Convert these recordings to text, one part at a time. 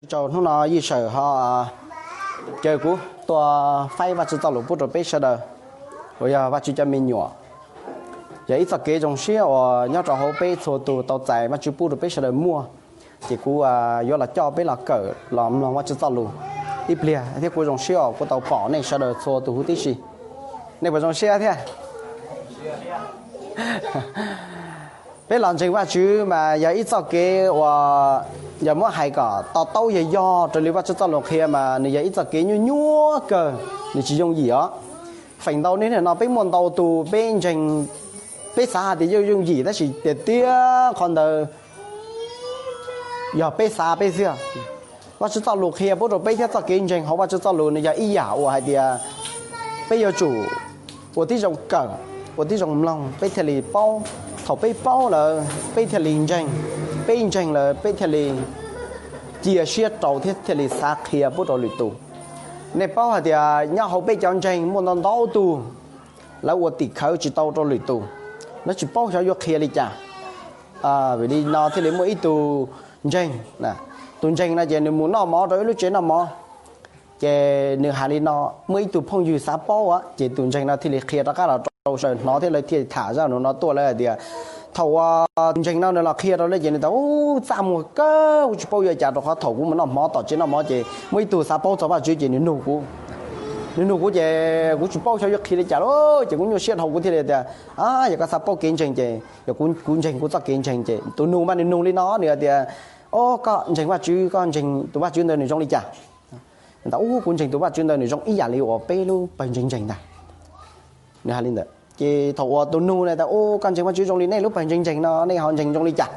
Tsaug hnub no Yij Sawm ho caw kuv tuaj faib Vajtswv txoj lus pub rau peb sawv daws uas yog Vajtswv cov me nyuam. Yog ib txoj kev zoo siab uas nyob rau hauv peb txhua tus tau txais Vajtswv pub rau peb sawv daws muaj, ces kuv yuav los coj peb los kawm los mloog Vajtswv txoj lus ib pliag thiab kuv zoo siab uas kuv tau pom nej sawv daws txhua tus huv tib si. Nej puas zoo siab thiab? Peb los ntseeg Vajtswv mas yog ib txoj kev uas yog muab hais kom to taub yog yog raws li Vajtswv txoj lus qhia mas nws yog ib txoj kev nyuaj nyuaj kawg, nws tsis yooj yim os. Feem ntau niaj hnub no peb muaj ntau tus peb ntseeg, peb xav hais tias yooj yooj yim tab sis tiag tiag qhov ntawd yog peb xav peb xwb. Vajtswv txoj lus qhia pub rau peb thiab txoj kev ntseeg hauv Vajtswv txoj lus nws yog ib yam uas hais tias peb yuav tsum ua tib zoo kawm, ua tib zoo mloog peb thiaj li paub. Thaum peb paub lawm peb thiaj li ntseeg, peb ntseeg lawm peb thiaj li cia siab rau thiab thiaj li xav qhia pub rau lwm tus. Nej paub hais tias nyob hauv peb cov ntseeg muaj ntau ntau tus lawv ua tim khawv tsis tau rau lwm tus, lawv tsis paub xyov yuav qhia li cas. Vim li no thiaj li muaj ib tug ntseeg, tus ntseeg no ces nws mus noj mov rau ib lub tsev noj mov, ces nws hais li no, muaj ib tug phooj ywg xav paub, ces tus ntseeg no thiaj li qhia rov qab los rau sawv daws hnov thiab lawv thiaj tham zaj no tuaj lawv hais tias thaum uas tus ntseeg no nws los qhia rau lawv ces nws tias, u, txaj muag kawg, kuv tsis paub yuav cas rau qhov thaum kuv mus noj mov tom tsev noj mov ces muaj ib tug xav paub txog Vajtswv ces nws nug kuv, nws nug kuv ces kuv tsis paub xyov yuav qhia li cas lawm ces kuv nyuaj siab dhau kuv thiaj li tias, a, yog koj xav paub kev ntseeg ces yog kuv ntseeg kuv txoj kev ntseeg. Ces tus nug mas nws nug li no, nws hais tias, o, koj ntseeg Vajtswv, koj ntseeg tus Vajtswv ntawd nws zoo li cas? Ntawd, u, kuv ntseeg tus Vajtswv ntawd nws zoo ib yam li uas peb lub pawg ntseeg ntseeg ntag. Nws hais li ntawd ces thaum uas tus nug na tas, u, koj ntseeg Vajtswv zoo li nej lub pawg ntseeg ntseeg no nej ho ntseeg zoo li cas?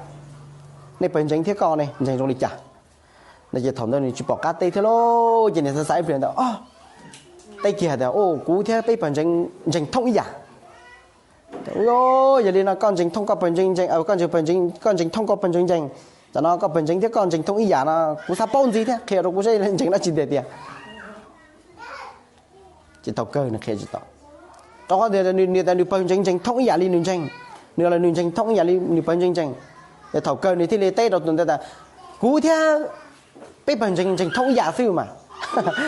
Nej pawg ntseeg thiab koj ne ntseeg zoo li cas? No ces thaum ntawd nws tsis pom qab teb thiab lauj, ces nws xav xav ib pliag ntawd, o, teb kiag tias, u, kuv thiab peb pawg ntseeg ntseeg thooj ib yam. Yog li no koj ntseeg thooj koj pawg ntseeg ntseeg, koj ntseeg pawg ntseeg, koj ntseeg thooj koj pawg ntseeg ntseeg. Tam no koj pawg ntseeg thiab koj ntseeg thooj ib yam no kuv xav paub ntxiv thiab, qhia rau kuv saib ntseeg dab tsi tiag tiag. Ces thaum kawg nws qhia tsis tau, rau qhov tias nws tias nws pawg ntseeg ntseeg thooj ib yam li nws ntseeg, nws los nws ntseeg thooj ib yam li nws pawg ntseeg ntseeg. Ces thaum kawg nws thiaj li teb rau tus ntawd tias, kuv thiab peb pawg ntseeg ntseeg thooj ib yam xwb mas.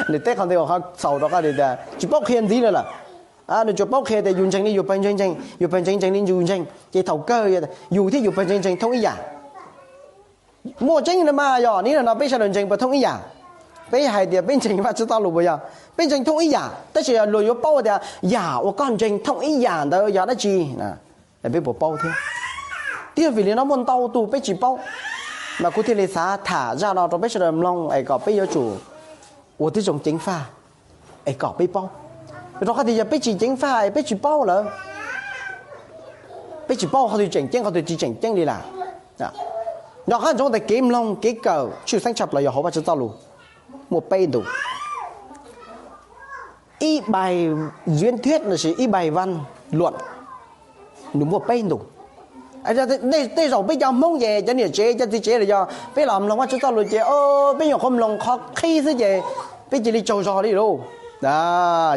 Nws teb qhov ntawd ua qhov txhaum rau qhov tias tsis paub qhia ntxiv lawm lawm. Nws tsuas paub qhia tias yus ntseeg li yus pawg ntseeg ntseeg, yus pawg ntseeg ntseeg li yus ntseeg, ces thaum kawg yus thiab yus pawg ntseeg ntseeg thooj ib yam. Muaj tseeb na mas, yog niaj hnub no peb sawv daws ntseeg puas thooj ib yam? Peb hais tias peb ntseeg Vajtswv txoj lus puas yog? Peb ntseeg thooj ib yam, tab sis luag yuav paub tias yam uas koj ntseeg thooj ib yam ntawd yog dab tsi, peb puas paub thiab? Tiag, vim li no muaj ntau tus peb tsis paub, mas kuv thiaj li xav tham zaj no rau peb sawv daws mloog es kom peb yuav tsum ua tib zoo ceev faj es kom peb paub. Rau qhov tias yog peb tsis ceev faj es peb tsis paub lawm, peb tsis paub qhov twg tseem ceeb qhov twg tsis tseem ceeb li lawm. Nco qab ntsoov tias kev mloog kev kawm tshwj xeeb tshaj plaws yog hauv Vajtswv txoj lus muaj peb ntu. Ib bai yuav thiab los sis ib bai vaj luam, nws muaj peb ntu. Tej zaum peb cov Hmoob ces cov niam tsev cov txiv tsev los yog peb los mloog Vajtswv txoj lus ces peb nyuam qhuav mloog qhov qhib xwb ces peb cia li tsaug zog li lauj.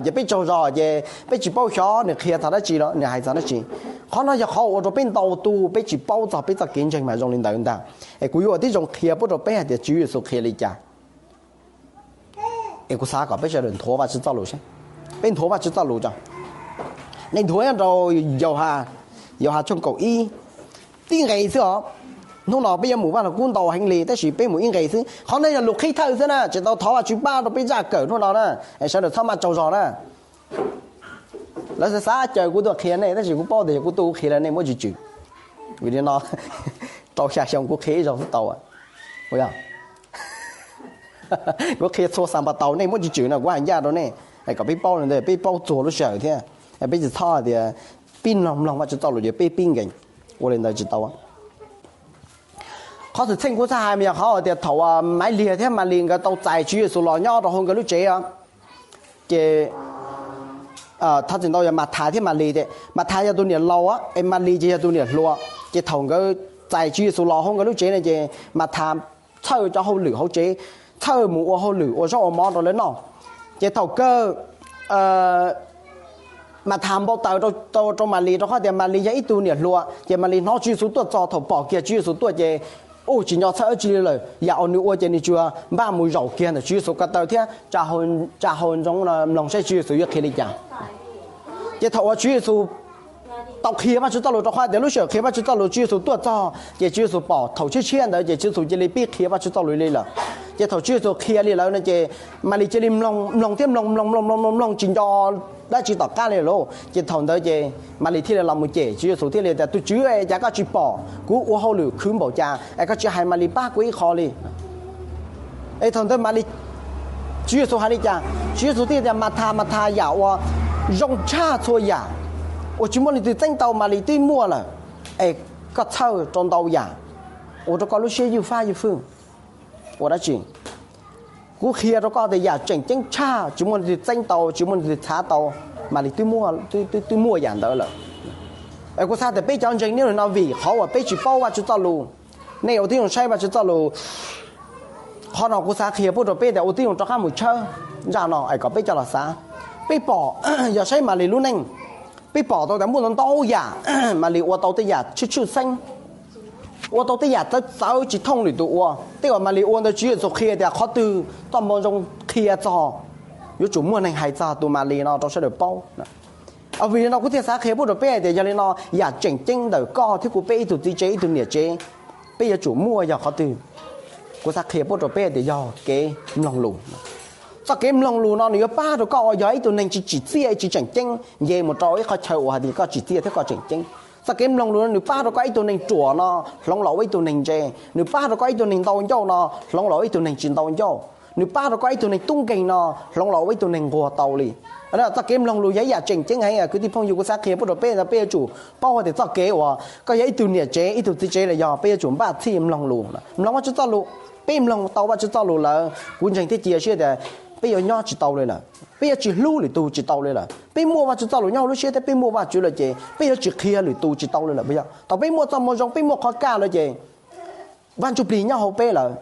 Ces peb tsaug zog ces peb tsis paub xyov nws qhia txog dab tsi los nws hais txog dab tsi. Qhov no yog qhov ua rau peb ntau tus peb tsis paub txog peb txoj kev ntseeg mas zoo li ntawd ntag. Es kuv yuav ua tib zoo qhia pub rau peb hais tias Tswv Yexus qhia li cas. Es kuv xav kom peb sawv daws nthuav Vajtswv txoj lus seb, peb nthuav Vajtswv txoj lus tso. Nej nthuav nyob rau Yauhas, Yauhas tshooj kaum ib, tib nqe xwb os. Hnub no peb yuav mus Vaj Lug Kub ntau heev li tab sis peb mus ib nqe xwb. Qhov no yog lus qhib thawj xwb na, tseem tau thov Vajtswv pab rau peb zaj kawm hnub no na. Sawv daws txhob maj tsaug zog na. Lawv xav xav caw kuv tuaj qhia nej tab sis kuv paub tias yog kuv tuaj kuv qhia lawm nej muab tswm tswm. Vim li no rau xya xyoo kuv qhia ib zaug xwb tau. Kuv qhia txhua Xanpataus nej muab tswm tswm no kuv hais ncaj rau nej kom peb paub, peb paub txuag lub sij hawm thiab peb tsis txhob tias pib mloog mloog Vajtswv txoj lus ces peb pib nkees. Ua li ntawd tsis tau. Qhov xwm txheej kuv xav hais mas yog qhov tias thaum Maiv Liag thiab Mas Lis nkawd tau txais Tswv Yexus los nyob rau hauv nkawd lub tsev os, ces thov txim ntau yog Mas Thas thiab Mas Lis, Mas Thas yog tus niam laus es Mas Lis ces yog tus niam hluas. Ces thaum nkawd txais Tswv Yexus los hauv nkawd lub tsev no ces Mas Thas txhawj cov hauj lwm hauv tsev, txhawj mus ua hauj lwm ua zaub ua mov rau lawv noj. Ces thaum kawg Mas Thas npau taws rau Mas Lis rau qhov tias Mas Lis yog ib tug niam hluas, ces Mas Lis hnov Tswv Yexus tuaj txog, thaum pom kiag Tswv Yexus tuaj ces Ua tsis nco txhawj dab tsi li lawm, yam uas nws ua ces nws tsuas npaj mus zaum kiag ntawm Tswv Yexus ko taw thiab tsa hau ntsoov no mloog saib Tswv Yexus yuav qhia li cas. Ces thaum uas Tswv Yexus tau qhia Vajtswv txoj lus rau qhov tias lub sij hawm qhia Vajtswv txoj lus Tswv Yexus tuaj txog ces Tswv Yexus pom thaum tshiab tshiab ntawd ces Tswv Yexus cia li pib qhia Vajtswv txoj lus li lawm. Ces thaum Tswv Yexus qhia li lawm no ces Malis cia li mloog mloog thiab mloog mloog mloog mloog mloog mloog tsis nco dab tsi tom qab li lauj. Ces thaum ntawd ces Malis thiaj li los mus cem Tswv Yexus thiaj li tias, Tus Tswv, cas koj tsis pom kuv ua hauj lwm khwv npaum cas es koj tsis hais Malis pab kuv ib qho li? Es thaum ntawd Malis, Tswv Yexus hais li cas? Tswv Yexus thiaj tias, Mathas, Mathas, yam uas zoo tshaj txhua yam uas tsis muaj leej twg txeeb tau Malis twb muaj lawm, es koj txhawj rau ntau yam ua rau koj lub siab ywj fab ywj fwj. Ua dab tsi? Kuv qhia rau koj tias yam tseem ceeb tshaj tsis muaj leej twg txeeb tau, tsis muaj leej twg txhav tau, Malis twb muaj yam ntawd lawm. Es kuv xav tias peb cov ntseeg niaj hnub no vim qhov uas peb tsis paub Vajtswv txoj lus, nej ua tib zoo saib Vajtswv txoj lus. Qhov no kuv xav qhia pub rau peb tias ua tib zoo rov qab mus tshawb zaj no es kom peb cov los xav. Peb pom, yog saib Malis lub neej, peb pom tau tias muaj ntau ntau yam Malis ua tau tej yam tshwj tshwj xeeb, ua tau tej yam txawv txawv tsis thooj lwm tus ua. Tej uas Malis ua ntawd Tswv Yexus qhia tias qhov twg txoj moo zoo qhia txog, yuav tsum muaj neeg hais txog tus Malis no rau sawv daws paub. Vim li no kuv thiaj xav qhia pub rau peb hais tias yog li no yam tseem ceeb ntawm koj thiab kuv peb ib tug txiv tsev ib tug niam tsev, peb yuav tsum muaj yog qhov twg? Kuv xav qhia pub rau peb hais tias yog kev mloog lus. Txoj kev mloog lus no nws yuav pab rau koj uas yog ib tug neeg tsis tsim txiaj tsis tseem ceeb nce mus rau ib qhov chaw uas hais tias koj tsim txiaj thiab koj tseem ceeb. Txoj kev mloog lus no nws pab rau koj ib tug neeg ruam no hloov los ua ib tug neeg ntse, nws pab rau koj ib tug neeg ntau ncauj no hloov los ua ib tug neeg tsis ntau ncauj, nws pab rau koj ib tug neeg tub nkeeg no hloov los ua ib tug neeg nquag tau li. Txoj kev mloog lus yog ib yam tseem ceeb heev. Kwv tij phooj ywg, kuv xav qhia pub rau peb ntawd, peb yuav tsum paub hais tias txoj kev uas koj yog ib tug niam tsev ib tug txiv tsev los yog peb yuav tsum npaj txhij mloog lus, mloog Vajtswv txoj lus. Peb mloog tau Vajtswv txoj lus lawm kuv ntseeg thiab cia siab tias peb yuav nyob tsis tau li lawm, peb yuav tsis hlub lwm tus tsis tau li lawm. Peb muaj Vajtswv txoj lus nyob hauv lub siab thiab peb muaj Vajtswv lawm ces peb yuav tsis qhia lwm tus tsis tau li lawm. Thaum peb muaj txoj moo zoo peb muaj qhov kaj lawm ces Vaj Ntsujplig nyob hauv peb lawm.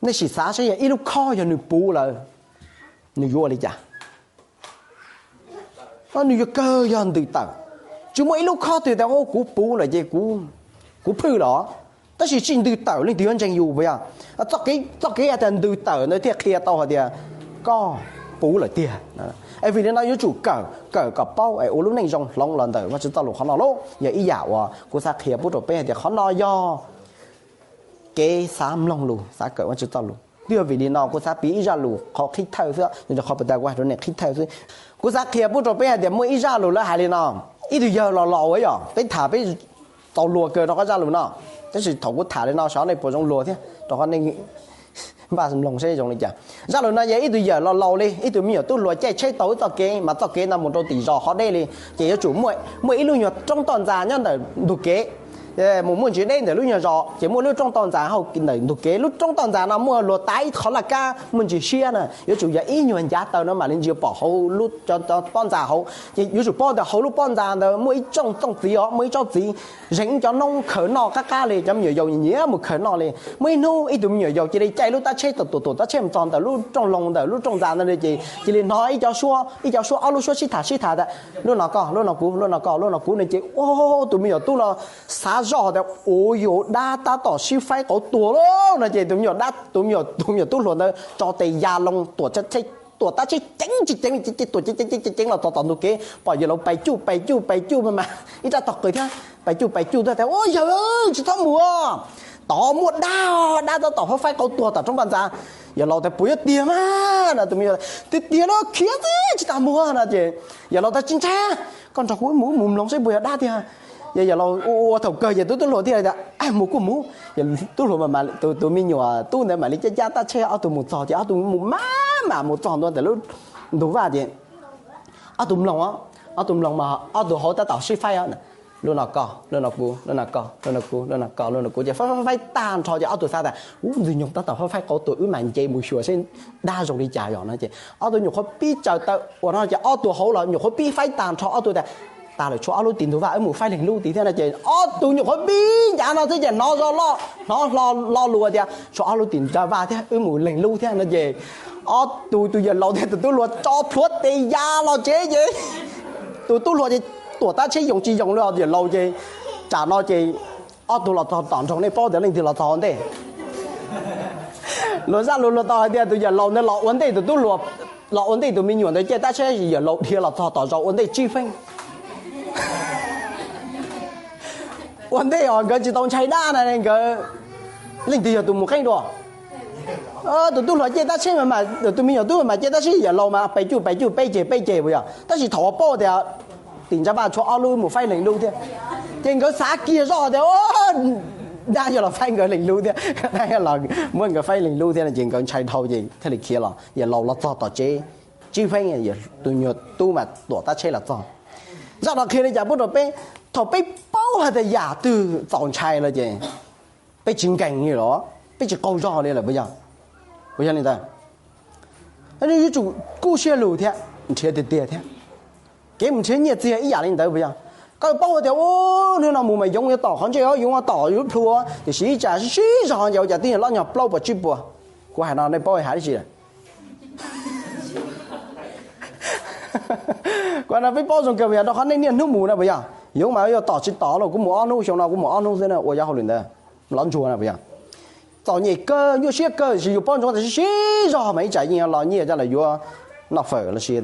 Nej sim xav saib yog ib lub khob yog nws puv lawm, nws yuav ua li cas? Nws yuav kawg yog ntws tawm. Tsis muaj ib lub khob twg tias kuv puv lawm ces kuv phwj los, tab sis tsis ntws tawm leej twg yuav ntseeg yus puas yog? Txoj kev hais tias ntws tawm ntawd thiaj qhia tau hais tias koj puv lawm tiag. Es vim li no yuav tsum kawm, kawm kom paub es ua lub neej zoo hloov los ntawm Vajtswv txoj lus. Qhov no lauj yog ib yam uas kuv xav qhia pub rau peb hais tias qhov no yog kev xav mloog lus, xav kawm Vajtswv txoj lus. Twb yog vim li no kuv xav piav ib zaj lus qhov qhib thawj xwb, qhov puas tas kuv hais rau nej qhib thawj xwb. Kuv xav qhia pub rau peb hais tias muaj ib zaj lus lawv hais li no. Ib tug yawg los laus yog peb tham peb tau luag kawg rau qhov zaj lus no, tab sis thaum kuv tham li no xyov nej puas zoo luag thiab rau qhov nej npaj mloog saib zoo li cas. Zaj lus no yog ib tug yawm los laus li, ib tug me nyuam tub hluas caij tsheb taug ib txoj kev mas txoj kev no mus rau tim zos qhov deb li, ces yuav tsum muaj ib lub nyuag roob toj ntxas nyob ntawm ntug kev. Mus muaj ntsis deb ntawm lub nyuag zos ces muaj lub roob toj ntxas hauv ntawm ntug kev. Lub roob toj ntxas no muaj luag tav ib qhov laj kab muaj ntsis siab na, yuav tsum yog ib nyuag ncav taw no mam li ntsia pom hauv lub pob ntxas hauv. Ces yuav tsum paub tias hauv lub pob ntxas ntawd muaj ib tsoom txiv os, muaj ib tsoom txiv zeem ib cov noob khaws noj qab qab li. Cov me nyuam yaus nyiam mus khaws noj li. Muaj ib hnub ib tug me nyuam yaus cia li caij lub tab tsheb tuam tuam tab tsheb mus txog ntawm lub rooj loog ntawm lub rooj ntxas ntawd ces cia li hnov ib cov suab, ib cov suab ob lub suab sib tham sib tham tias lub no koj, lub no kuv, lub no koj, lub no kuv no ces ua tus me nyuam tub no xav zoj tias ua yuav dab tab tom sib faib qauv tuag lauj no ces tus me nyuam dab, tus me nyuam, tus me nyuam tub hluas ntawd tso tes ya loo tuam tab tsheb ceev tsis ceev ces tuam ceev ceev ceev los txog tom ntug kev pom yawg laus pais cuj pais cuj pais cuj mas mas ib rab tog qws thiab pais cuj pais cuj thiab tias, Ua yawg, tsis txhob mus, tod muaj dab, dab tab tom faib faib qauv tuag tom roob pob ntxas. Yawg laus tias, Puas yuav tiag mas? No tus me nyuam, Tiag tiag los khiav xwb tsis tas mus no ces yawg laus tias, Tsis ntshai, koj nrog kuv wb mus, mus mloog saib puas yog dab tiag. Yawg laus ua ua thaum kawg ces tus tub hluas thiaj tias, Mus kuj mus. Tub hluas, tus me nyuam tub ntawd mam li cab cab tab tsheb ob tug mus txog ces ob tug mus maj mam mus txog ntua ntawm lub ntug vaj ces ob tug mloog, ob tug mloog mas ob tug hauv tab tom sib faib, lub no koj, lub no kuv, lub no koj, lub no kuv, lub no koj, lub no kuv ces faib faib faib tag nrho ces ob tug xav tias, Ub, ntxwg nyoog tab tom faib faib qauv tuag, wb mam nce mus xyuas seb dab zoo li cas yog no ces ob tug nyuam qhuav pib tsaws taw ua no ces ob tug hauv los nyuam qhuav pib faib tag nrho, ob tug tias, Tas lawm, tshuav ob lub tim ntug vaj, wb mus faib leeg lub tid thiab no ces ob tug nyuam qhuav pib ncav no xwb ces hnov zoj loj, hnov hlo lo lus tias, Tshuav ob lub tim ntug vaj thiab, wb mus leeg lub thiab no ces ob tug, tus yawm laus thiab tus tub hluas tso plhuav tes ya los tsev ces tus tub hluas ces tuam tab tsheb yoos tsis yoos li os, yawm laus ces tsam no ces Ob tug los txog tom nroog, nej paub tias leej twg los txog ua ntej? Luag zaj lus luag tau hais tias tus yawm laus ntawd los ua ntej tus tub hluas, los ua ntej tus me nyuam ntawd caij tab tsheb, yawm laus dhia los txog tom zos ua ntej tsib feeb. Ua ntej os, nkawd tsis tau ntshai dab na, nkawd, leej twg yog tus mus qeeb dua? Tus tub hluas caij tab tsheb, tus me nyuam tub mas caij tab tsheb, yawm laus mas pes cuj pes cuj, peb ceg peb ceg puas yog? Tab sis thaum uas paub tias tim Ntsab Vaj tshuav ob lub mus faib lees lub thiab, ces nkawd xav kiag zoj tias dab yog los faib nkawd lees lub thiab, dab yog los muab nkawd faib lees lub thiab no ces nkawd ntshai dhau ces thiaj li khiav los. Yawm laus los txog tom tsev tsib feeb, tus nyuag tub mas tuam tab tsheb los txog. Zaj no qhia li cas pub rau peb? Thaum peb paub hais tias yam twg txaus ntshai lawm ces peb tsis nkees li los, peb tsis qaug zog li lawm puas yog? Puas yog li ntawd? Yuav tsum kub siab lug thiab nrhiav tiag tiag thiab. Kev mus nrhiav nyiaj txiag ib yam li ntawd puas yog? Koj paub tias hnub no mus mas yoov yuav tom qhov ntsej, yoov yuav tom yuav plhu, tiam sis ib tsam sib sib zog ces ua cas twb yog loj nyog plaub puas tsib puas. Kuv hais no nej paub hais dab tsi? Kuv hais no peb paub zoo kawg puas yog? Rau qhov nej niaj hnub mus na puas yog? Yoov mas yuav tom tsis tom los kuv mus ob hnub, xyoo no kuv mus ob hnub xwb na, ua yov hauj lwm ntawd los ntsuag na puas yog? Txom nyem kawg, nyuaj siab kawg, tab sis yus paub ntsoov tias sib sib zog mas ib tsam yeej los nyiaj coj los yuav noj fawm los sis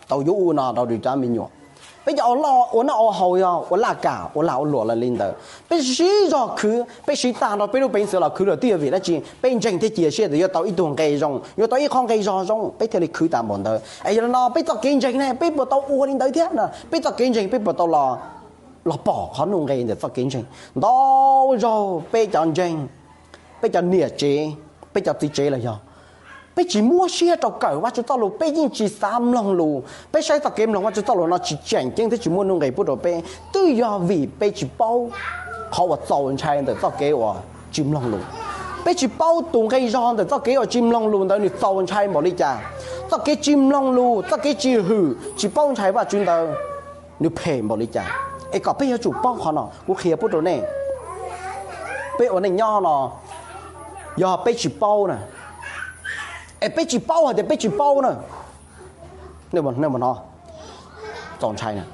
tau yuav ub no rau cov me nyuam. Peb cov ua noj ua haus yog ua laj kam ua lag ua luam lawm li ntawd, peb sib zog khwv, peb siv tag nrho peb lub peev xwm los khwv los twb yog vim dab tsi? Peb ntseeg thiab cia siab tias yuav tau ib tug nqe zoo, yuav tau ib qhov nqe zog zoo, peb thiaj li khwv tas npaum ntawd. Es yog li no peb txoj kev ntseeg ne peb puas tau ua li ntawd thiab no? Peb txoj kev ntseeg peb puas tau los, los pom qhov nuj nqe ntawm txoj kev ntseeg? Ntau zaug peb cov ntseeg, peb cov niam tsev, peb cov txiv tsev los yog peb tsis muab siab rau kawm Vajtswv txoj lus, peb yeej tsis xav mloog lus, peb saib txoj kev mloog Vajtswv txoj lus no tsis tseem ceeb thiab tsis muaj nuj nqis pub rau peb, twb yog vim peb tsis paub qhov uas txaus ntshai ntawm txoj kev uas tsis mloog lus. Peb tsis paub tus nqe zog ntawm txoj kev uas tsis mloog lus ntawd nws txaus ntshai npaum li cas. Txoj kev tsis mloog lus, txoj kev tsis hwm, tsis paub ntshai Vajtswv ntawd nws phem npaum li cas. Es kom peb yuav tsum paub qhov no, kuv qhia pub rau nej. Peb ua neej nyob no, yog peb tsis paub na, es peb tsis paub hais tias peb tsis paub na, nej hnov, txaus ntshai na.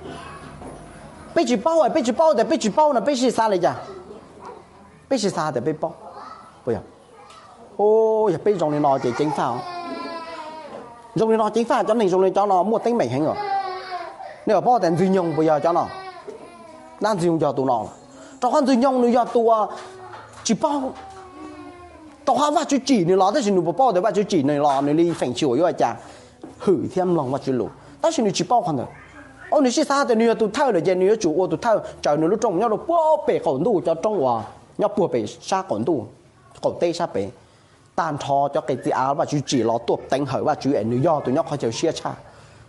Peb tsis paub, peb tsis paub tias peb tsis paub no, peb sib xav li cas? Peb sib xav tias peb paub. Yog peb zoo li no ces ceev faj. Zoo li no ceev faj, cov neeg zoo li cov no muaj teeb meem heev os. Nej puas paub tias Ntxwg Nyoog puas yog cov no? Dab Ntxwg Nyoog yog tus no, rau qhov Ntxwg Nyoog nws yog tus uas tsis paub. Rau qhov Vajtswv tsim nws los, tab sis nws puas paub tias Vajtswv tsim nws los nws li feem xyuam yuav ua cas hwm thiab mloog Vajtswv lus? Tab sis nws tsis paub qhov ntawd. Nws sib xav tias nws yog tus thawj lawm ces nws yuav tsum ua tus thawj, tsaws nws lub rooj nyob rau puag pem qaum ntuj, cov roob uas nyob puag pem sab qaum ntuj, qaum teb sab pem. Tag nrho cov qe txiv av Vajtswv tsim los tuaj teev hawm Vajtswv es nws yog tus nyob qhov chaw siab tshaj.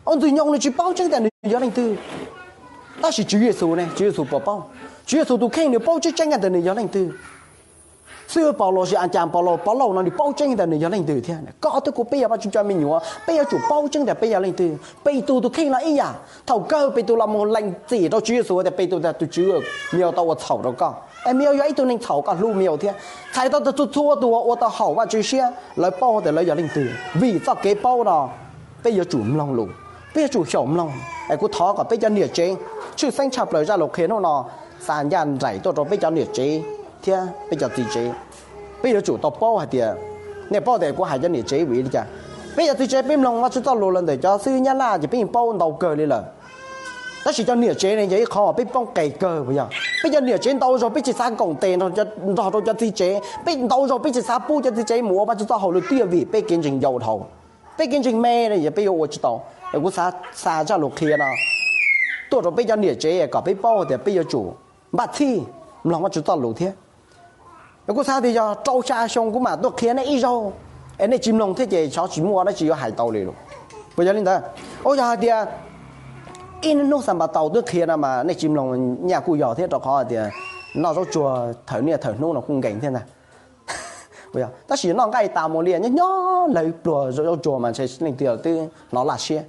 Ntxwg Nyoog nws tsis paub tseeb tias nws yog leej twg. Tab sis Tswv Yexus ne, Tswv Yexus puas paub? Tswv Yexus tus kheej nws paub tseeb tseeb tias nws yog leej twg. Xib hwb Paulus, los sis a cas Paulus, Paulus no nws paub tseeb tias nws yog leej twg thiab. Koj thiab kuv peb yog Vajtswv cov me nyuam, peb yuav tsum paub tseeb tias peb yog leej twg. Petus tus kheej los ib yam, thaum kawg Petus los mus lees txim rau Tswv Yexus tias Petus tias tus Tswv, me tau ua txhaum rau koj es me yog ib tug neeg txhaum, koj hlub me thiab. Txhais tau tias txhua txhua tus uas ua tau haum Vajtswv siab lawv paub tias lawv yog leej twg vim txoj kev paub no. Peb yuav tsum mloog lus, peb yuav tsum xyaum mloog. Es kuv thov kom peb cov niam tsev, tshwj xeeb tshaj plaws zaj lus qhia hnub no xa ncaj nraim tuaj rau peb cov niam tsev thiab peb cov txiv tsev. Peb yuav tsum tau paub hais tias, nej paub tias kuv hais cov niam tsev vim li cas? Peb cov txiv tsev peb mloog Vajtswv txoj lus los ntawm cov xib hwb Nyab Laj ces peb yeej paub ntau kawg li lawm. Tab sis cov niam tsev ne yog ib qhov peb poob qes kawg puas yog? Peb cov niam tsev ntau zaug peb tsis xav koom tes nrog rau cov txiv tsev, peb ntau zaug peb tsis xav pub cov txiv tsev mus ua Vajtswv txoj hauj lwm twb yog vim peb kev ntseeg yau dhau. Peb kev ntseeg me ne yog peb yuav ua tsis tau. Es kuv xav xa zaj lus qhia no tuaj rau peb cov niam tsev kom peb paub tias peb yuav tsum npaj txhij mloog Vajtswv txoj lus thiab. Es kuv xav tias yog rau xya xyoo kuv mam tuaj qhia nej ib zaug, es nej tsis mloog thiab ces xyov tsis muaj dab tsi yuav hais tau li lawm. Puas yog li ntawd? Ua yog hais tias ib hnub Xanpataus twb qhia no mas nej tsis mloog, nyaj kuj yog thiab, rau qhov tias noj zaub tsuag thawm niaj thawm hnub no kuj nkees thiab ntag. Tab sis noj nqaij tas mus li nyob nyob lawv pluag zaub tsuag mas ntshe leej twg twb hnov laj siab.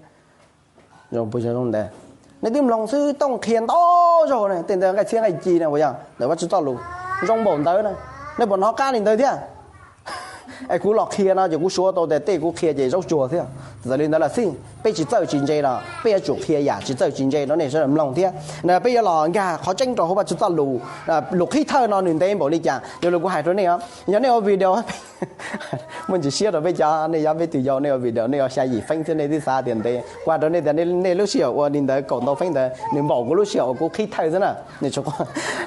Nej twb mloog xwb, Tooj qhia ntau zaug tej ntawd, nqaij txhiab nqaij ci na, puas yog, ntawm Vajtswv txoj lus zoo npaum ntawd na, nej puas hnov qab li ntawd thiab? Es kuv los qhia no ces kuv suav tau tias tej kuv qhia ces zaub tsuag thiab. Txawm li ntawd los xij, peb tsis txawj tsis ntse los peb yuav tsum qhia yam tsis txawj tsis ntse rau nej sawv daws mloog thiab. Peb yuav los nkag qhov tseeb rau hauv Vajtswv txoj lus. Lus qhib thawj no nws ntev npaum li cas, yog li kuv hais rau nej os, yog nej ua video muaj ntsis siab rau peb cov, nej yog peb tus yau, nej ua video nej ua xya yim feeb thiab nej twb xav tias ntev. Kuv hais rau nej tias nej lub sij hawm ua li ntawd kaum ntau feeb ntawd nws npaum kuv lub sij hawm uas kuv qhib thawj xwb na.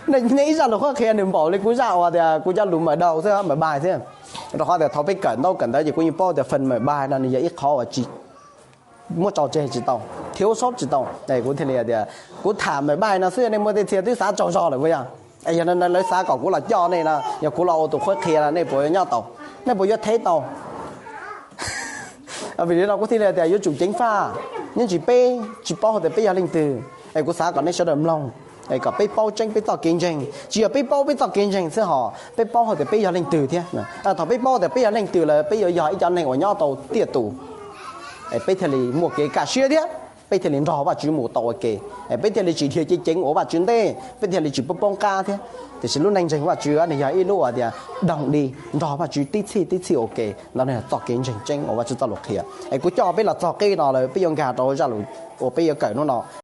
Nej ib zaj lus qhuab qhia nws npaum li kuv zaj uas tias kuv cov lus mở đầu xwb, mở bài xwb. Rau qhov tias thaum peb kawm ntaub kawm ntawv ces kuv yeej paub tias phần mở bài no nws yog ib qhov uas tsis, muab tso tseg tsis tau, thiếu sót tsis tau. Kuv thiaj li tias kuv tham mở bài no xwb, nej muaj tej txhia twb xav tsaug zog lawm puas yog? Yog no lawv xav kom kuv los coj nej no, yog kuv los ua tus qhuab qhia no nej puas yuav nyob tau? Nej puas yuav thev tau? Vim li no kuv thiaj li tias yuav tsum ceev faj, nyob ntsis peb tsis paub hais tias peb yog leej twg. Es kuv xav kom nej sawv daws mloog, es kom peb paub tseeb peb txoj kev ntseeg. Tsis yog peb paub peb txoj kev ntseeg xwb hos peb paub hais tias peb yog leej twg thiab. Thaum peb paub tias peb yog leej twg lawm peb yuav yog ib cov neeg uas nyob tau tiaj tus. Es peb thiaj li muaj kev kaj siab thiab peb thiaj li nrog Vajtswv mus tau ua ke. Es peb thiaj li tsis dhia cev ceev ua Vajtswv ntej, peb thiaj li tsis poob poob qab thiab. Tiam sis lub neej ntseeg Vajtswv nws yog ib lub uas tias đồng đi, nrog Vajtswv tib txhij tib txhij ua ke. Ntawd yog txoj kev ntseeg tseeb uas Vajtswv txoj lus qhia. Es kuv coj peb los txog qib no lawm, peb yuav nkag rau zaj lus uas peb yuav kawm hnub no.